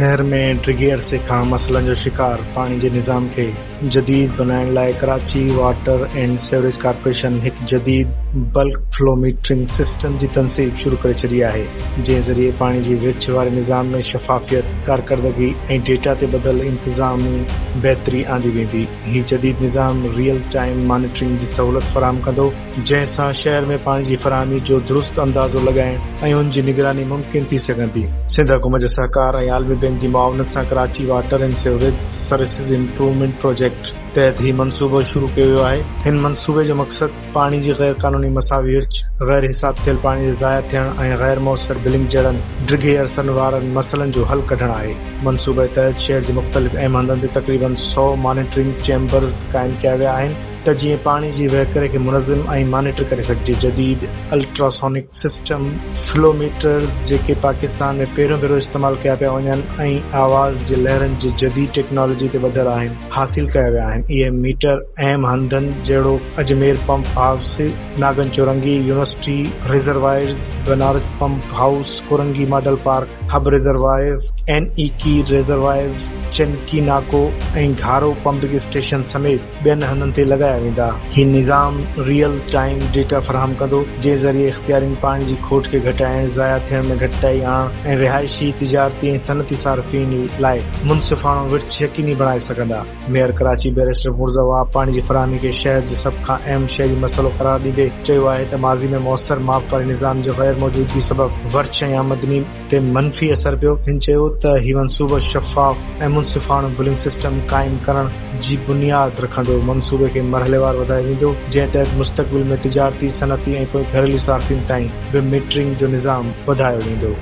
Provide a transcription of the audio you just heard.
شهر ۾ ڊگهي عرصي کان مسئلن جو شڪار پاڻي جي نظام کي جديد بنائڻ لاء Karachi water and sewerage corporation هڪ جديد بلڪ فلو ميٽرنگ سسٽم جي تنصيب شروع ڪري ڇڏي آهي، جنهن ذريعي پاڻي جي ورڇ واري نظام ۾ شفافيت، ڪارڪردگي ۽ ڊيٽا تي ٻڌل انتظامي بهتري آندي ويندي. هي جديد نظام ريئل ٽائيم مانيٽرنگ جي سهولت فراهم ڪندو، جنهن سان شهر ۾ پاڻي جي فراهمي جو درست اندازو لڳائڻ ۽ ان جي نگراني ممڪن ٿي سگهندي. سنڌ حڪومت جي سهڪار ۽ عالمي بئنڪ جي معاونت سان Karachi water and sewerage services improvement project تحت هي منصوبو شروع ڪيو ويو آهي. هن منصوبي جو مقصد پاڻي جي غير قانوني مساوي ورڇ، غير حساب ٿيل پاڻي جي ضايع ٿيڻ ۽ غير موثر بلنگ جهڙن ڊگهي عرصن وارن مسئلن جو حل ڪڍڻ آهي. منصوبي تحت شهر جي مختلف اهم هنڌن تي تقريبن سئو مانيٽرنگ چيمبرز قائم ڪيا ويا آهن. ته جيئن پاڻي جي وهڪري کي منظم ۽ مانيٽر ڪري سگهجي. جديد الٽراسونڪ سسٽم فلو ميٽرز جيڪي پاڪستان ۾ پهريون ڀيرو استعمال ڪيا پيا وڃن ۽ آواز جي لهرن جي جديد ٽيڪنالاجي تي ٻڌل آهن، حاصل ڪيا ويا آهن. اهي ميٽر اهم هنڌن جهڙوڪ Ajmer pump house, Nagan Chowrangi, university reservoirs, Banaras pump house, Korangi model park, Hub reservoir, N E K reservoir, Chunki Naka ۽ Gharo pumping station سميت ٻين هنڌن تي لڳايا ويندا. هي نظام ريئل ٽائيم ڊيٽا فراهم ڪندو، جنهن ذريعي اختيارين پاڻي جي کوٽ کي گهٽائڻ، ضايع ٿيڻ ۾ گهٽتائي آڻڻ ۽ رهائشي، تجارتي ۽ صنعتي صارفين لاء منصفاڻو ورڇ يقيني بڻائي سگهندا. ميئر ڪراچي بئريسٽر مرزا وهاب پاڻي جي فراهمي کي شهر جي سڀ کان اهم شهري مسئلو قرار ڏيندي چيو آهي ته ماضي ۾ موثر ماپ واري نظام جي غير موجودگي سبب ورڇ ۽ آمدني تي منفي اثر پيو. هن چيو ته هي منصوبو شفاف ۽ منصفاڻو بلنگ سسٽم قائم ڪرڻ جي بنياد رکندو، منصوبي کي مرحليوار وڌايو ويندو، جنهن تحت مستقبل ۾ تجارتي، صنعتي ۽ پوء گهريلو صارفين تائين به ميٽرنگ جو نظام وڌايو ويندو.